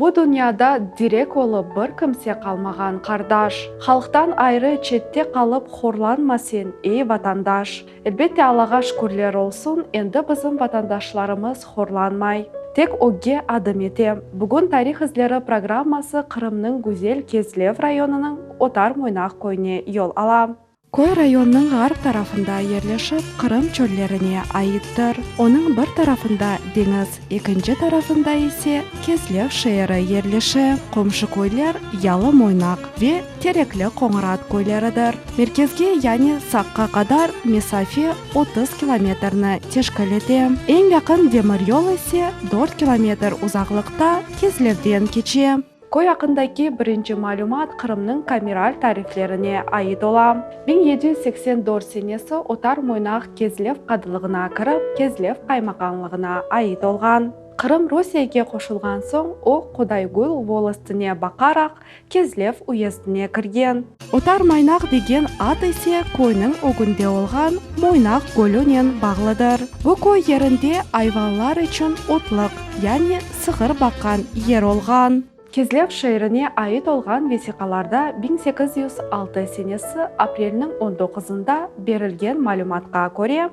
Bu dünyada direk olıp bir kimse qalmağan, qardaş. Halqtan ayrı çette qalıp horlanma sen, ey vatandaş. Elbette Allağa şükürler olsun, endi bizim vatandaşlarımız horlanmay. Tek ögge adım ete. Bugün Tarih izleri programması Qırımnıñ güzel Kezlev rayonınıñ Otar Moynaq köyüne yol ala. Köy rayonnıñ ğarp tarafında yerleşip, Qırım çöllerine aittir. Onıñ bir tarafında deñiz, ekinci tarafında ise Kezlev şeeri yerleşe. Qomşu köyler Yalı Moynaq ve Terekli Qoñrat köyleridir. Merkezge, yani Saqqa qadar mesafe 30 kilometrni teşkil ete. Eñ yaqın demiryol ise dört kilometr uzaqlıqta Kezlevden keçe. Köy aqqındaki birinci malümat Qırımnıñ kameral tariflerine ait ola. 1784 senesi Otar Moynaq Kezlev qadılığına kirip, Kezlev qaymaqanlığına ait olğan. Qırım Rusiyege qoşulğan soñ o, Qodaygül volostine baqaraq, Kezlev uyezdine kirgen. Otar Maynaq degen ad ise köyniñ ögünde olğan Moynaq gölünen bağlıdır. Bu köy yerinde ayvanlar içün otlıq, yani sığır baqqan yer olğan. Kezlev şeerine ait olğan vesiqalarda 1806 senesi aprelniñ on doquzında berilgen malümatqa köre,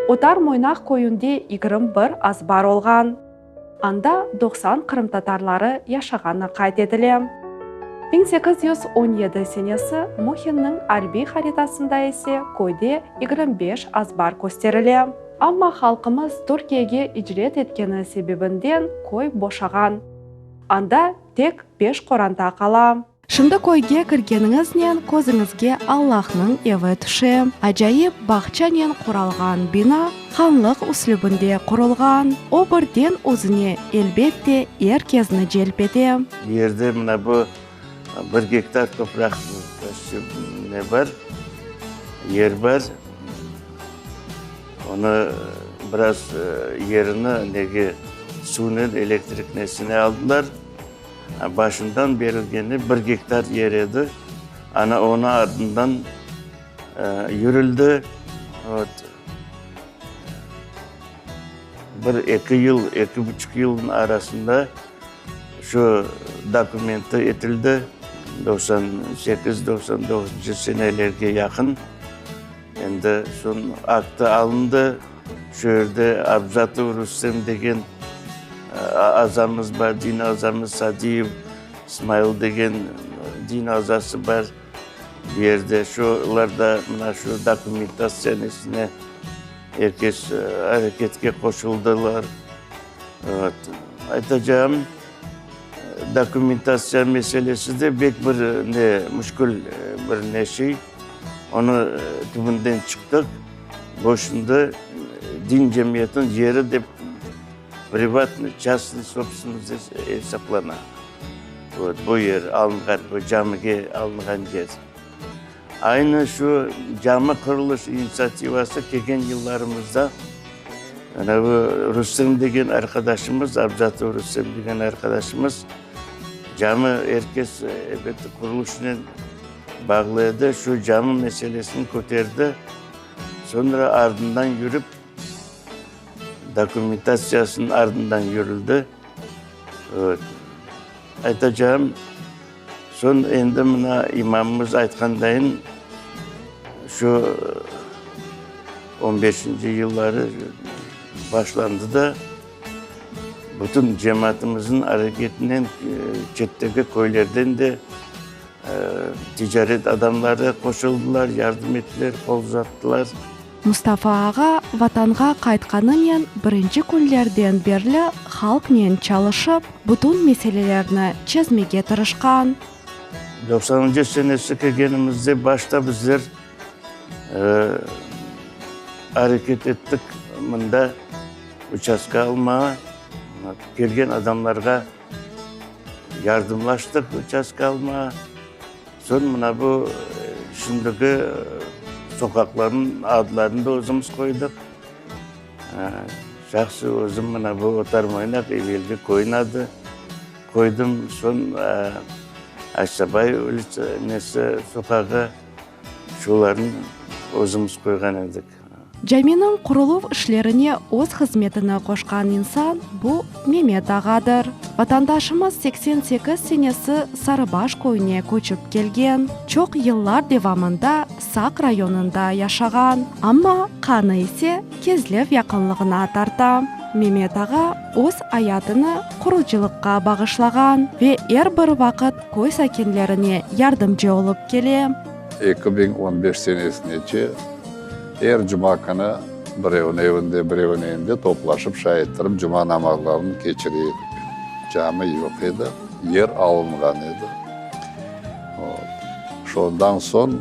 Otar Moynaq köyünde 21 azbar olğan. Anda 90 qırımtatarları yaşağanı qayd etile. 1817 senesi Muhinniñ arbiy haritasında ise köyde 25 azbar kösterile. Amma halqımız Türkiyege icret etkeni sebebinden köy boşağan. Anda tek beş qoranta qala. Şimdi köyge kirgeniñiznen közüñizge Allahnıñ evi tüşe. Acayip bağçanen quralğan bina hanlıq üslübinde qurulğan. O birden özüne, elbette, er kezni celp ete. Yerde mına bu bir gektar topraq ne bar, yer bar. Onı biraz yerini nege, suvnen, elektrik nesine aldılar. Başından berilgeni bir gektar yer edi. Ana onı ardından yürüldi. Vot. Bir eki yıl, eki buçuq yılnıñ arasında şu dokumenti etildi. 98, 99 senelerge yaqın. Endi soñ aktı alındı. Şu yerde Abzatov Rustem degen azamız bar, din azamız Sadiyev İsmail degen din azası bar. Bu yerde şular da mına şu dokumentatsiya nesine er kes areketke qoşuldılar. Aytacağım, dokumentatsiya meselesi de bek bir ne müşkül bir ne şey. Onı tübünden çıqtıq. Bu şimdi din cemiyetiniñ yeri dep privatnıy, çastnıy sobstvennost esaplana. Vot, bu yer alınğan, bu camige alınğan yer. Aynı şu cami qurulış initsiativası kelgen yıllarımızda ana bu Rustem degen arqadaşımız, Abzatov Rustem degen arqadaşımız cami er kes elbette qurulışnen Bağlı edi, şu cami meselesini köterdi, soñra ardından yürip, dokumentatsiyasınıñ ardından yürüldi. Aytacağım, soñ endi mına imamımız aytqandayın, şu on beşinci yılları başlandı da, bütün cemaatımıznıñ areketinen çetteki köylerden de Ticaret adamları qoşuldılar, yardım ettiler, qol uzattılar. Mustafa ağa Vatanğa qaytqanınen birinci künlerden berli halqnen çalışıp, bütün meselelerni çezmege tırışqan. Doqsanıncı senesi kelgenimizde başta bizler areket ettik mında uçastka almağa, kelgen adamlarğa. Yardımlaştıq uçastka almağa. Soñ mına bu şimdiki soqaqlarnıñ adlarını da özümiz qoydıq. Şahsen özüm mına bu Otar Moynaq evelki köyniñ adı qoydım. Soñ Aşsabay ulitsa nesi soqağı, şularnı özümiz qoyğan edik. Caminiñ quruluv işlerine öz hızmetini qoşqan insan bu Memet ağadır. Vatandaşımız 88 senesi Sarıbaş köyüne köçip kelgen, çoq yıllar devamında Saq rayonında yaşağan, amma qanı ise Kezlev yaqınlığına tarta. Memet ağa öz ayatını qurucılıqqa bağışlağan ve er bir vaqıt köy sakinlerine yardımcı olıp kele. 2015 senesinece er cuma künü birevniñ evinde, birevniñ evinde toplaşıp, şay ettirip cuma namazlarını keçire edik. Cami yoq edi, yer alınğan edi. Şondan soñ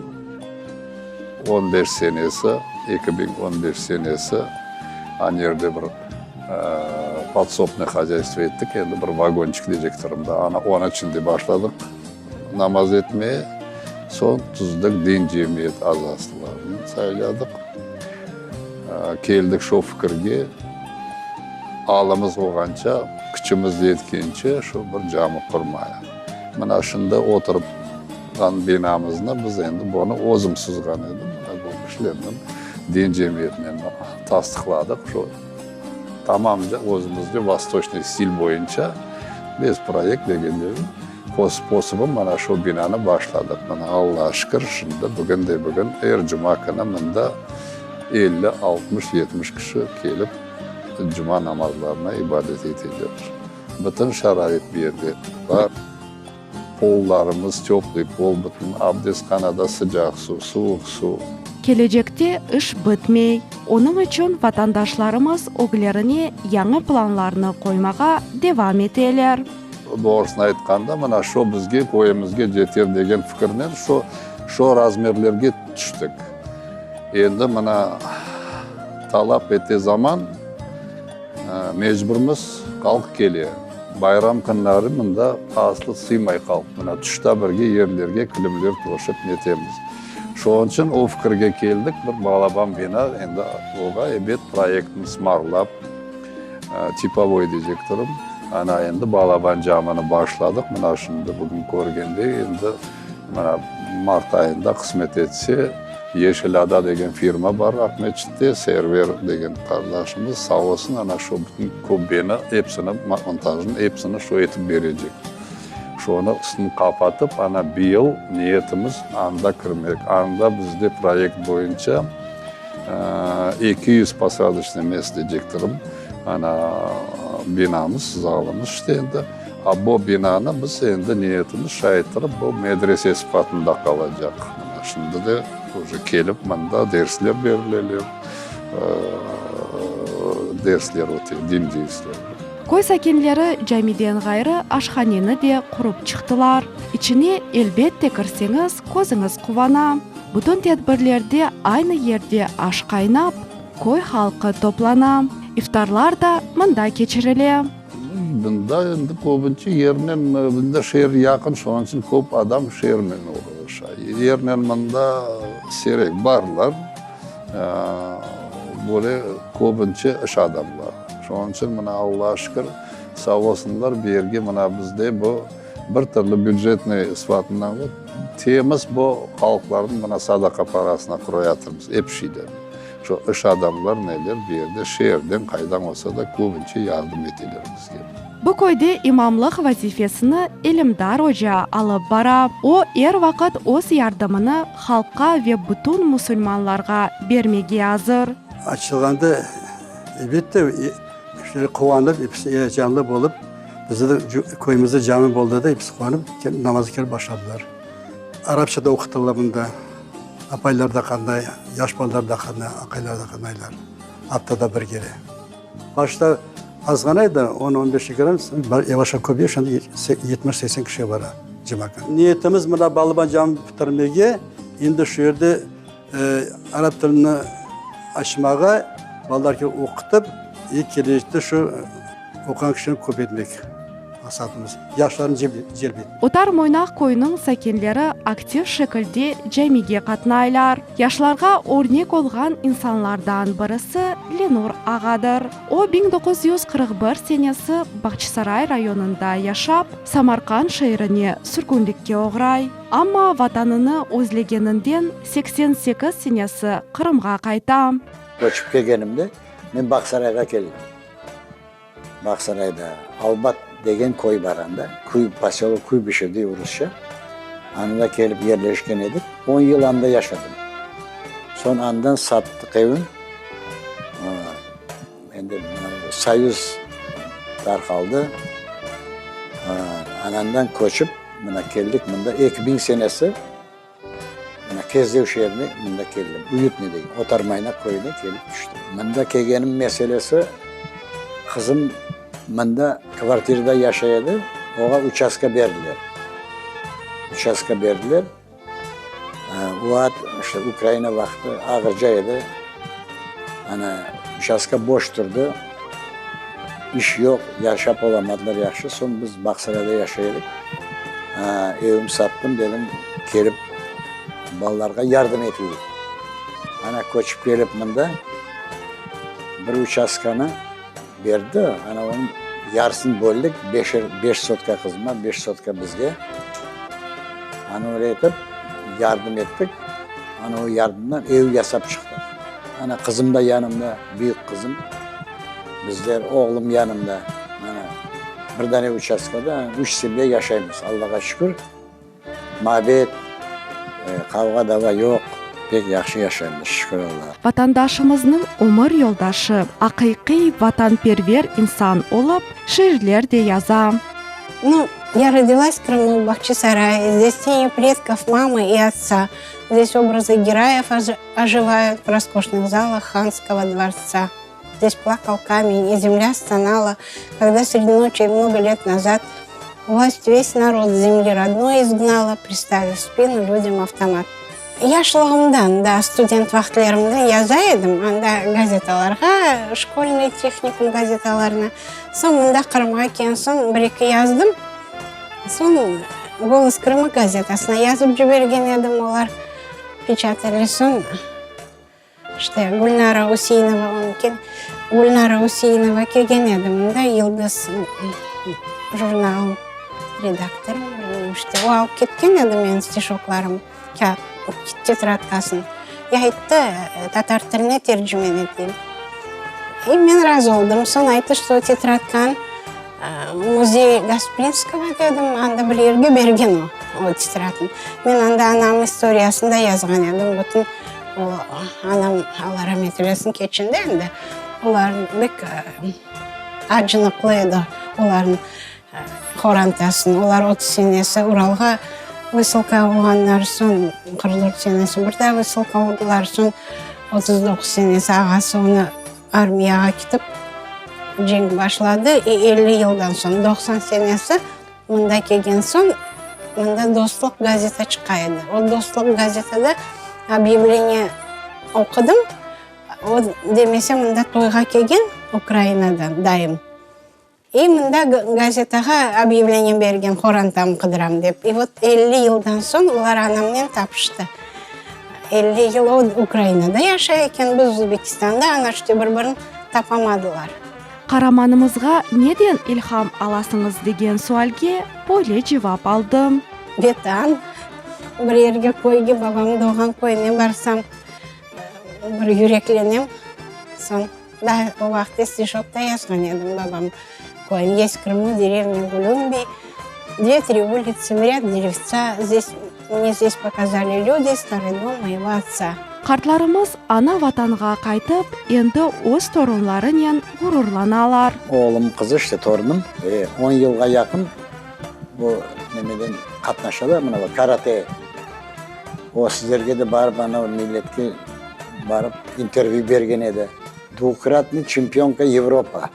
on beş senesi, 2015 senesi, an yerde bir podsobnıy hozâystvo ettik, endi bir vagonçik deycektirim da, ana onıñ içinde başladıq namaz etmeye, soñ tüzdik din cemiyet azasılarını sayladıq, keldik şo fikirge, alımız olğanca, küçümiz yetkence şo bir cami qurmaya. Mına şimdi oturğan binamıznı biz endi bunı özüm sızğan edim, mına bu kişilernen, din cemiyetinen tasdıqladıq, şu tamamca özümizce vostoçnıy stil boyunca bez proyekt degende sposobı mana şu binanı başladıq. Mına Allağa şükür, şimdi bugün de bugün er cuma künü mında 50, 60, 70 kişi kelip cuma namazlarına ibadet eteler. Bütün şarait bu yerde bar. Pollarımız töplıy pol, bütün abdesthanada sıcaq suv, suvuq suv. Kelecekte iş bitmey, onıñ içün vatandaşlarımız öglerine yañı planlarnı qoymağa devam eteler. Doğrusını aytqanda, mına şo bizge, köyümizge yeter degen fikirnen şo, şo razmerlerge tüştik. Endi mına talap ete zaman, Mecburmız, halq kele. Bayram künleri mında aslı sıymay halq. Mına tışta birge yerlerge kilimler toşep netemiz. Şonıñ içün o fikirge keldik, bir balaban bina, endi oğa ebet proyektni sımarlap, tipovoy deycektirim. Ana endi balaban camini başladıq. Mına şimdi bugün körgende endi Mına, mart ayında, qısmet etse, Yeşil ada degen firma bar Aqmeçitte, Server degen qardaşımız, sağ olsun, ana şu bütün kubbeni, epsini, montajnı, epsini şu etip berecek. Şonı üstüni qapatıp, ana bıyıl niyetimiz anda kirmek. Anda bizde proyekt boyunca 200 posadoçnıy mest deycektirim, ana binamız, zalımız işte endi. A bu binanı biz endi niyetimiz şaytırıp bu medrese sıfatında qalacaq. Mına şimdi de uje kelip mında dersler berileler, dersler öte, din dersleri. Köy sakinleri camiden ğayrı aşhaneni de qurıp çıqtılar. İçine, elbette, kirseñiz, közüñiz quvana. Bütün tedbirlerde aynı yerde aş qaynap, köy halqı toplana. İftarlar da mında keçirile. Bunda endi köbünce yernen, bunda şeer yaqın, şonıñ içün köp adam şeernen oğraşa. Yernen mında siyrek barlar, böyle köbünce iş adamları. Şonıñ içün mına Allağa şükür, sağ olsunlar, bu yerge mına bizde bu bir türlü bücetnıy sıfatından temiz bu halqlarnıñ mına sadaqa parasına qurayatırmız ep şeylerni. Şu iş adamlar neler bu yerde şeerden qaydan olsa da köbünce yardım eteler bizge. Bu köyde imamlıq vazifesini İlimdar oca alıp bara. O, er vaqıt öz yardımını halqqa ve bütün musulmanlarğa bermege azır. Açılğanda, elbette, kişiler quvanıp, episi eyecanlı bolıp, bizde de köyümizde cami boldı da, episi quvanıp, namazğa kelip başladılar. Arapça da oqutıla mında. Apaylar da qanday, yaş balalar da qanday, aqaylar da qandaylar. Aftada bir kere. Başta azğana edi, on, on beş, yigirmi, soñ yavaş-yavaş köbeye, şimdi 70, 80 kişiye bara cemaat. Niyetimiz mına balaban cami bitirmege, endi şu yerde arap tilini açmağa, balalarge oqutıp, e kelecekte şu oquğan kişilerni köbeytmek. Maqsadımız, yaşlarnı celp etmek. Otar Moynaq köyüniñ sakinleri aktiv şekilde camige qatnaylar. Yaşlarğa örnek olğan insanlardan birisi Lenur ağadır. O, 1941 senesi Bağçasaray rayonında yaşap, Samarqand şeerine sürgünlikke oğray. Amma Vatanını özlegeninden 88 senesi Qırımğa qayta. Köçip kelgenimde men Bağsarayğa keldim. Bağsarayda Albat degen köy bar anda, Kuy, posyolok Kuybışev dey rusça. Anda kelip yerleşken edik. On yıl anda yaşadım. Soñ andan sattıq evin. Endi Soyuz tarqaldı. Anandan köçip mına keldik mında 2000 senesi. Mına Kezlev şeerine mında keldim. Uyutnıy degen, Otarmayna köyüne kelip tüştim. Mında kelgenim meselesi, qızım mında kvartirada yaşay edi, oña uçastka berdiler. Uçastka berdiler. O vaqıt, işte, Ukraina vaqtı ağırca edi. Ana, uçastka boş turdı. İş yoq, yaşap olamadılar yahşı. Soñ biz Bağsarayda yaşay edik. Evim sattım, dedim, kelip balalarğa yardım eteyik. Ana, köçip kelip mında bir uçastkanı berdi, ana, onıñ yarısını böldik, beşer, beş sotka qızıma, beş sotka bizge. Ana, öyle etip yardım ettik. Ana, o yardımdan ev yasap çıqtıq. Ana, qızım da yanımda, büyük qızım. Bizler, oğlum yanımda, mana, bir dane uçastkada üç semya yaşaymız, Allağa şükür, mabet, qavğa-dava yoq, pek yahşı yaşaymız, şükür Allağa. Vatandaşımıznıñ ömür yoldaşı, aqiqiy vatanperver insan olıp, şiirler de yaza. Nu, ya rodilась в Крыму, в Бахчисарае, здесь тени предков, мамы и отца, здесь образы гераев оживают в роскошных залах ханского дворца. Здесь плакал камень, и земля стонала, когда среди ночи много лет назад власть весь народ с земли родной изгнала, приставив в спину людям автомат. Yaşlığımdan da student vaqıtlarımda yaza edim, anda gazetalarğa, şkolnıy tehnikum gazetalarına. Soñ mında Qırımğa kelgen soñ bir-eki yazdım. Soñ Golos Krıma gazetasına yazıp cibergen edim, olar peçatali. Soñ İşte, Gülnara Useinova, onıñki, Gülnara Useinova kelgen edi mında, Yıldız jurnalınıñ redaktorı, bilmeyim, işte, o alıp ketken edi menim stişoklarım, kâğıt, tetradkasını. I ayttı, tatar tiline tercime eteyim. I men razı oldım. Soñ ayttı, что tetradkanı Müzey Gasprinskogo dedim, anda bir yerge bergen o, o tetradnı. Men anda anamnıñ istoriyasını da yazğan edim, bütün o anam, Alla rahmet eylesin, keçindi endi. Olar bek acınıqlı edi, olarnıñ qorantasınıñ. Olar 30 senesi Uralğa vısılka olğanlar, soñ 44 senesi bir daa vısılka oldılar, soñ 39 senesi ağası onı Armiyağa ketip, cenk başladı, i 50 yıldan soñ, 90 senesi mında kelgen soñ, mında Dostluq gazeta çıqa edi. O Dostluq gazetada obyavleniye oqudım, o demese mında toyğa kelgen Ukrainadan dayım. I mında gazetağa obyavleniye bergen, qorantamı qıdıram dep. I vot 50 yıldan soñ olar anamnen tapıştı. 50 yıl o Ukrainada yaşay eken, biz Özbekistanda, ana işte bir-birini tapamadılar. Qaramanımızğa neden ilham alasıñız degen sualge böyle cevap aldım. Vetan, bir yerge, köyge, babam doğğan köyüne barsam, bir yüreklenem. Soñ. Daa o vaqıt stişok da yazğan edim, babam köyüm, Есть в Крыму деревня Гулюмби, Две-три улицы, в ряд деревца, Здесь, мне здесь показали люди Старый дом моего отца. Qartlarımız ana-Vatanğa qaytıp, endi öz torunlarınen ğururlanalar. Oğlum, qızı, işte torunım, on yılğa yaqın bu nemeden qatnaşa da, mına bu karate. O sizlerge de barıp, ana milletke barıp intervyu bergen edi. Dvukratnıy çempionka Yevropa.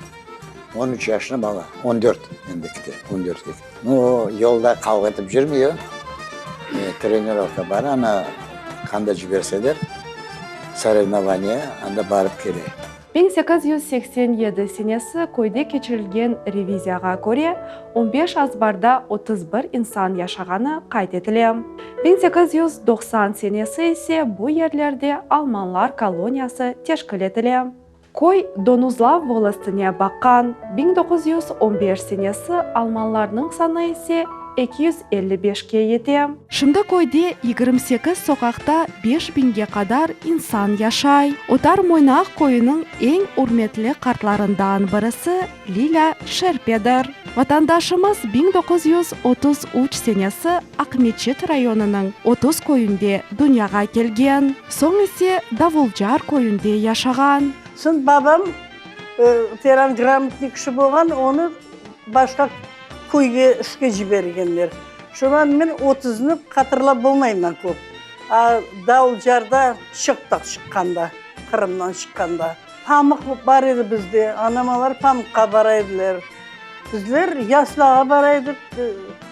On üç yaşında bala, on dört endi kete, on dörtke. Nu, o yolda qavğa etip cürmey o. Trenirovka bara, ana qanda ciberseler, sorevnovaniya, anda barıp kele. 1887 senesi köyde keçirilgen reviziyağa köre, on beş azbarda 31 insan yaşağanı qayd etile. 1890 senesi ise bu yerlerde almanlar koloniyası teşkil etile. Köy Donuzlav volostine baqqan. 1915 senesi almanlarnıñ sanı ise. 255-ke yete. Şimdi köyde 28 soqaqta beş biñge qadar insan yaşay. Otar Moynaq köyüniñ eñ ürmetli qartlarından birisi Lilâ Şerpedir. Vatandaşımız 1933 senesi Aqmeçit rayonınıñ 30 köyünde dünyağa kelgen, soñ ise Davulcar köyünde yaşağan. Soñ babam teran gramotnıy kişi bolğan, onı başqa köyge işke cibergenler. Şundan men otuznı hatırlap bolmayman köp. A Davulcarda çıqtıq çıqqanda, Qırımdan çıqqanda. Pamıq bar edi bizde, anamalar pamıqqa bara ediler. Bizler yaslağa bara edik,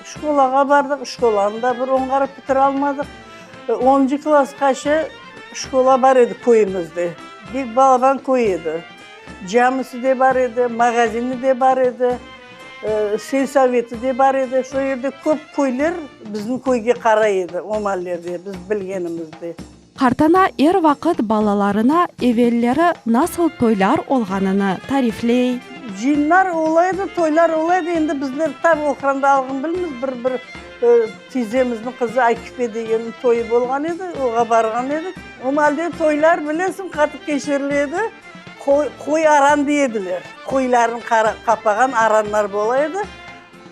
şkolağa bardıq, şkolanı da bir oñğarıp bitiralmadıq. Onuncı klassqace şkola bar edi köyümizde. Bek balaban köy edi. Camisi de bar edi, magazini de bar edi, selsoveti de bar edi. Şo yerde köp köyler bizim köyge qaray edi o mallerde, biz bilgenimizde. Qartana er vaqıt balalarına evelleri nasıl toylar olğanını tarifley. Cıyınlar ola edi, toylar ola edi, endi bizler tam oqranda alğın bilmiz, bir bir tizemizniñ qızı Akife degenniñ toyı bolğan edi, oğa barğan edik. O maalde toylar, bilesiñ, qatıp keçirile edi, qoy qoy aran dey ediler, qoylarnı qapağan aranlar bola edi.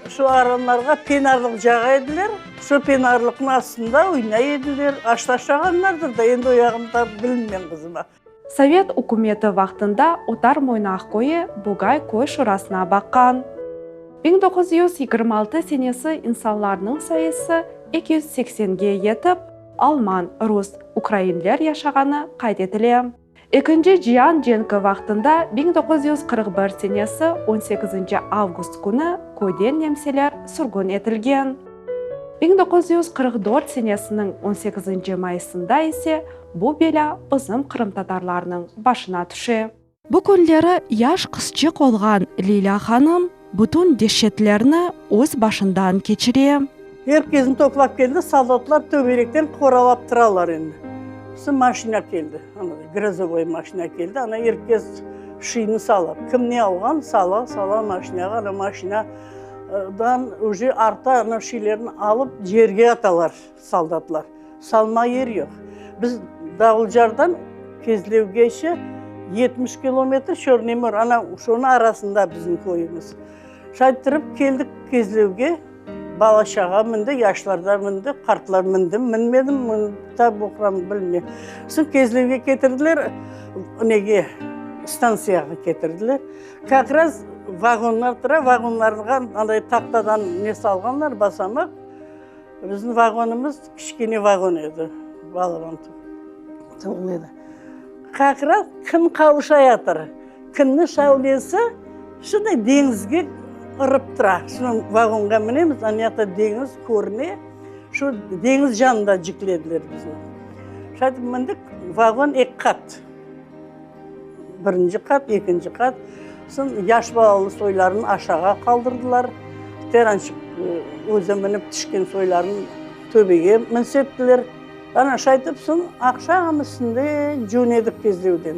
Şu aranlarğa penarlıq cağa ediler. Şu penarlıqnıñ astında oynay ediler. Aş taşlağanlardır da, endi o yağını da bilmem, qızım. Sovet ükümeti vaqtında Otar Moynaq köyü Bogay köy şurasına baqqan. 1926 senesi insanlarnıñ sayısı 280-ge yetip, alman, rus, ukrainler yaşağanı qayd etile. Ekinci cian cenki vaqtında 1941 senesi on sekizinci avgust künü köyden nemseler sürgün etilgen. 1944 senesiniñ on sekizinci mayısında ise bu belâ bizim qırımtatarlarnıñ başına tüşe. Bu künleri yaş qızçıq olğan Lilâ hanım bütün deşetlerni öz başından keçire. Er kesni toplap keldi, soldatlar tögerekten qoralap turalar endi. Soñ maşina keldi, ana, grozovıy maşina keldi, ana, er kes şıyını sala, kim ne alğan, sala, sala maşinağa, ana, maşinadan uje arta, ana, şıylerini alıp yerge atalar soldatlar. Salma yer yoq. Biz Davulcardan Kezlevgeçe 70 kilometr Çornomor, ana, şonıñ arasında bizim köyümiz. Şayttırıp keldik Kezlevge. Bala-çağa mindi, yaşlar da mindi, qartlar mindi, minmedim, ta boqram bilmeyim. Soñ Kezlevge ketirdiler, nege, stantsiyağa ketirdiler. Kak raz vagonlar tura, vagonlarğa anday tahtadan ne salğanlar, basamaq. Bizim vagonımız kiçkene vagon edi, balaban tügül edi. Kak raz kün qavuşayatır. Künniñ şavlesi şunday deñizge ırıp tura. Şunıñ vagonğa minemiz, ana yaqta deñiz körüne. Şu deñiz yanında ciklediler bizni. Şaytip mindik, vagon eki qat. Birinci qat, ekinci qat. Soñ yaş balalı soylarını aşağı qaldırdılar. Terançıq özü minip tüşken soylarını töbege minsettiler. Ana şaytip soñ aqşam üstünde cönedik Kezlevden.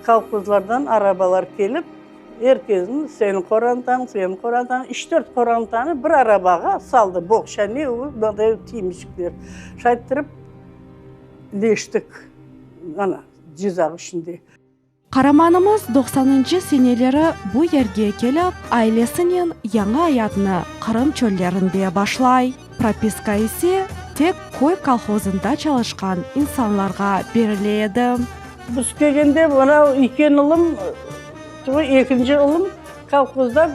Kolhozlardan arabalar kelip, er kesni, seniñ qorantañ, seniñ qorantañ, üç-dört qorantanı bir arabağa saldı, boğça ne, o, mınday tiymişikler. Şayttırıp leştik, ana, Cizaq içinde. Qaramanımız doqsanıncı seneleri bu yerge kelip, ailesinen yañı ayatnı Qırım çöllerinde başlay. Propiska ise tek köy kolhozında çalışqan insanlarğa berile edi. Biz kelgende mına üyken ulım, tüvü ekinci ulım kolhozda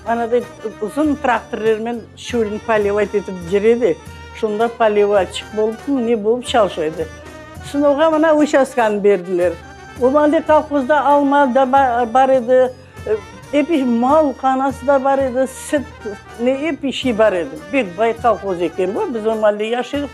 anaday uzun traktorlermen şölni polivat etip cür edi. Şonda polivatçik bolıpmı, ne bolıp çalışa edi. Soñ oğa mına uçastkanı berdiler. O maalde kolhozda alma da bar edi. Epis mal hanası da bar edi, süt, ne epis şey bar edi. Pek bay kolhoz eken bu. Biz o maalde yaş edik.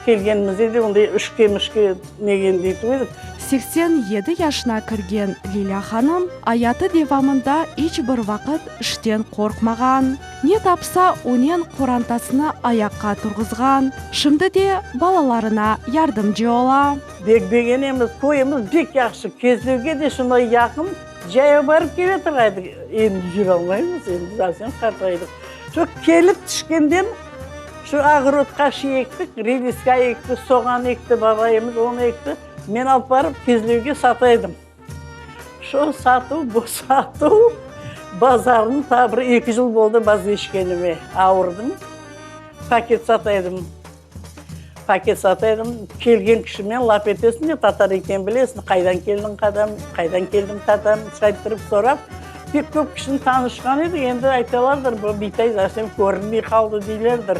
Kelgenimizde de onday işke-mişke negen deytuv edik. 87 yaşına kirgen Lilâ hanım ayatı devamında iç bir vaqıt işten qorqmağan. Ne tapsa, onen qorantasını ayaqqa turğızğan. Şimdi de balalarına yardımcı ola. Bek begenemiz, köyümiz bek yahşı, Kezlevge de şunday yaqın. Cayav barıp kele turaydık, endi yüralmaymız, endi совсем qartaydıq. Şu kelip tüşkenden şu ogorodqa şey ektik, rediska ekti, soğan ekti babayımız, onı ekti. Men alıp barıp Kezlevge sata edim. Şu satuv, bu satuv, bazarnıñ ta bir eki yıl boldı vazgeçkenime, avurdım, paket sata edim. Paket sata edim. Kelgen kişimen laf etesiñ de, tatar eken bilesiñ, qaydan keldiñ qadam, qaydan keldiñ tatam, şayttırıp sorap, pek köp kişini tanışqan edik, endi aytalardır, bu bitay совсем körünmey qaldı deylerdir.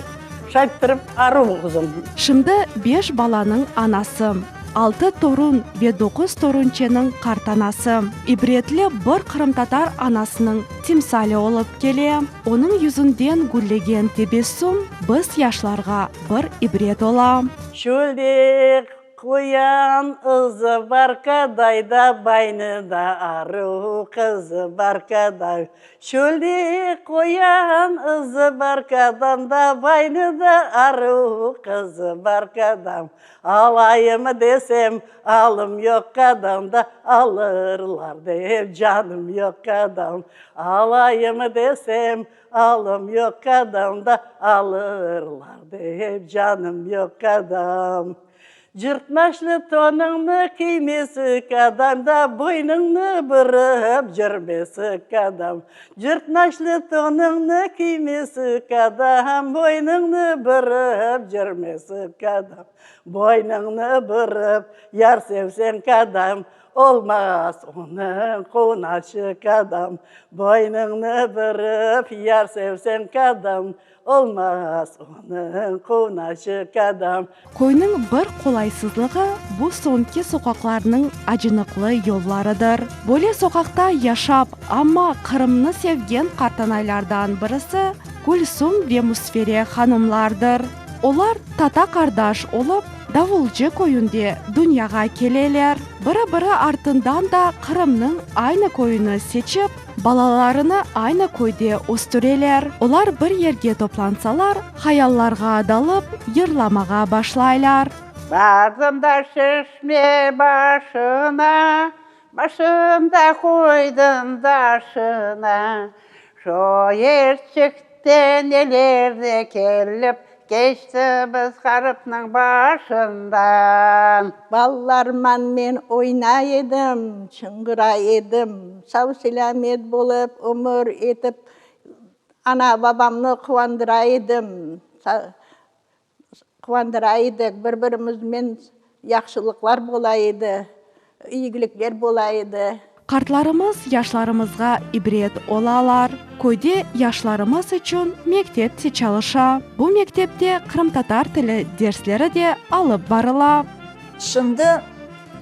Şayttırıp aruv qızım. Şimdi beş balanıñ anası, altı torun ve doquz torunçeniñ qartanası, ibretli bir qırımtatar anasınıñ timsali olıp kele. Onıñ yüzünden güllegen tebessüm biz yaşlarğa bir ibret ola. Çölde qoyan ızı bar kaday da baynı da aruv qızı bar kaday. Çölde qoyan ızı bar kadan da baynı da aruv qızı bar kadam. Alayım desem, alım yoq kadam da alırlar dep canım yoq kadam. Alayım desem, alım yoq kadam da alırlar dep canım yoq kadam. Cırtmaçlı tonıñnı kiymesi kadam da boynıñnı burıp cürmesi kadam. Cırtmaçlı tonıñnı kiymesi kadam boynıñnı burıp cürmesi kadam. Boynıñnı burıp yar sevseñ kadam Olmaz onıñ qunaçı kadam. Boynıñnı burıp yar sevseñ kadam Olmaz onıñ qunaçı kadam. Köyniñ bir qolaysızlığı bu soñki soqaqlarnıñ acınıqlı yollarıdır. Böyle soqaqta yaşap, amma Qırımnı sevgen qartanaylardan birisi Gülsüm ve Müsfere hanımlardır. Olar tata-qardaş olıp, Davulcı köyünde dünyağa keleler. Biri-biri artından da Qırımnıñ aynı köyüni seçip, Balalarını aynı köyde östüreler. Olar bir yerge toplansalar, hayallarğa dalıp, yırlamağa başlaylar. Bardım da çeşme başına, Başım da qoydım taşına. Şo yerçikte neler de kelip Keçti biz ğaripniñ başından. Balalarman men oynay edim, çıñğıra edim, Sav-selâmet bolıp ömür etip, ana-babamnı quvandıra edim, Quvandıra edik, bir-birimizmen yahşılıqlar bola edi, iyigilikler bola edi. Qartlarımız yaşlarımızğa ibret olalar. Köyde yaşlarımız içün mektep te çalışa. Bu mektepte qırımtatar tili dersleri de alıp barıla. Şimdi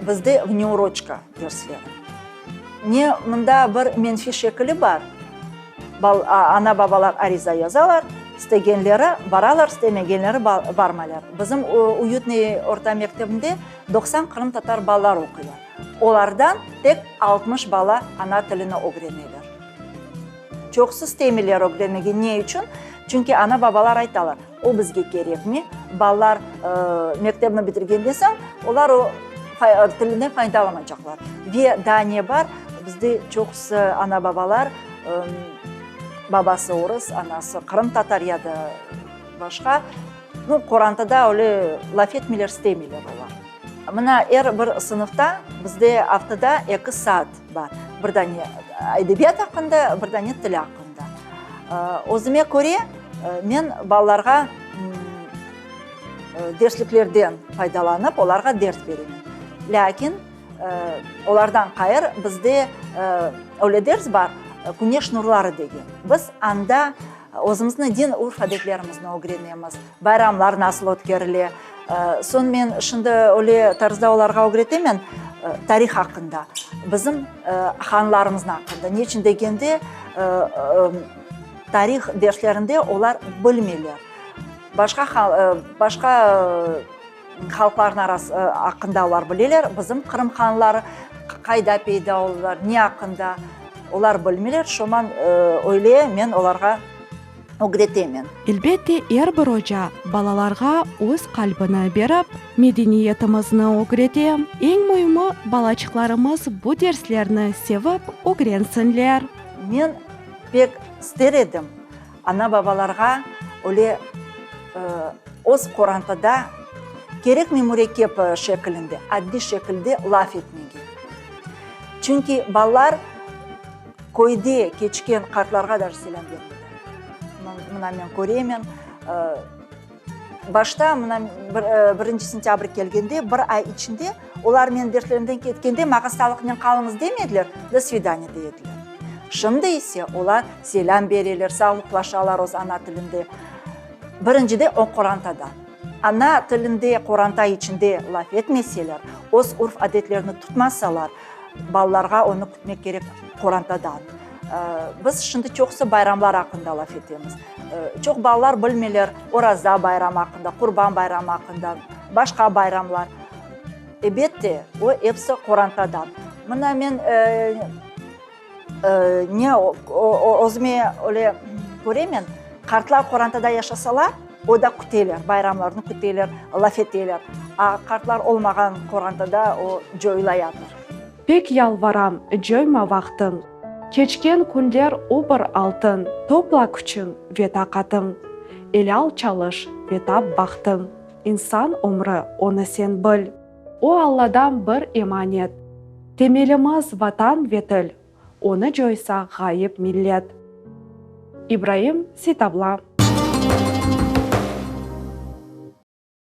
bizde vneuroçka dersleri. Ne mında bir menfiy şekili bar, ana-babalar ariza yazalar, istegenleri baralar, istemegenleri barmaylar. Bizim Uyutnıy orta mektebinde 90 qırımtatar balalar oquylar. Olardan tek 60 bala ana tilini ögreneler. Çoqusı istemeyler ögrenmege. Ne içün? Çünki ana-babalar aytalar, o bizge kerekmey, balalar mektebni bitirgenden soñ, olar o tilinden faydalamaycaqlar. Ve daa ne bar, bizde çoqusı ana-babalar, babası orus, anası qırımtatar ya da başqa, nu, qorantada öyle laf etmeyler, istemeyler olar. Mına er bir sınıfta bizde aftada eki saat bar, bir dane edebiyat aqqında, bir dane til aqqında. Özüme köre, men balalarğa dersliklerden faydalanıp, olarğa ders beremen. Lâkin olardan ğayrı bizde öyle ders bar, Küneş nurları degen. Biz anda özümüzni din urf-adetlerimizni ögrenemiz, bayramlar nasıl ötkerile. Soñ men şimdi öyle tarzda olarğa ögretemen tarih aqqında, bizim hanlarımıznıñ aqqında. Ne içün degende, tarih derslerinde olar bilmeyler. Başqa başqa halqlarnıñ aqqında olar bileler, bizim Qırım hanları qayda peyda oldılar, ne aqqında olar bilmeyler. Şoman öyle men olarğa ögretemen. Elbette, er bir oca balalarğa öz qalbini berip, medeniyetimizni ögrete. Eñ müimi, balaçıqlarımız bu derslerni sevip ögrensinler. Men pek ister edim. Ana-babalarğa öyle öz qorantada kerekmey mürekkep şekilinde, addiy şekilde laf etmege. Çünki balalar köyde keçken qartlarğa daje selâm bermeyler. Mına men köremen, başta mına birinci sentâbr kelgende bir ay içinde olar menim derslerimden ketkende maña sağlıqnen qalıñız demediler, do svidaniya dey ediler. Şimdi ise olar selâm bereler, sağlıqlaşalar öz ana tilinde. Birincide o qorantada. Ana tilinde qoranta içinde laf etmeseler, öz urf-adetlerini tutmasalar, balalarğa onı kütmek kerek qorantadan. Biz şimdi çoqusı bayramlar aqqında laf etemiz. Çoq balalar bilmeyler Oraza bayramı aqqında, Qurban bayramı aqqında, başqa bayramlar. Ebette, o episi qorantadan. Mına men ne özüme öyle köremen, qartlar qorantada yaşasalar, o da küteler, bayramlarnı küteler, laf eteler. A qartlar olmağan qorantada o coyulayatır. Pek yalvaram, coyma vaqtıñ. Keçken künler o bir altın. Topla küçüñ ve taqatıñ. Elâl çalış ve tap bahtıñ. İnsan ömrü, onı sen bil. O Alladan bir emanet. Temelimiz Vatan ve til. Onı coysa ğayıp millet. İbraim Seytabla.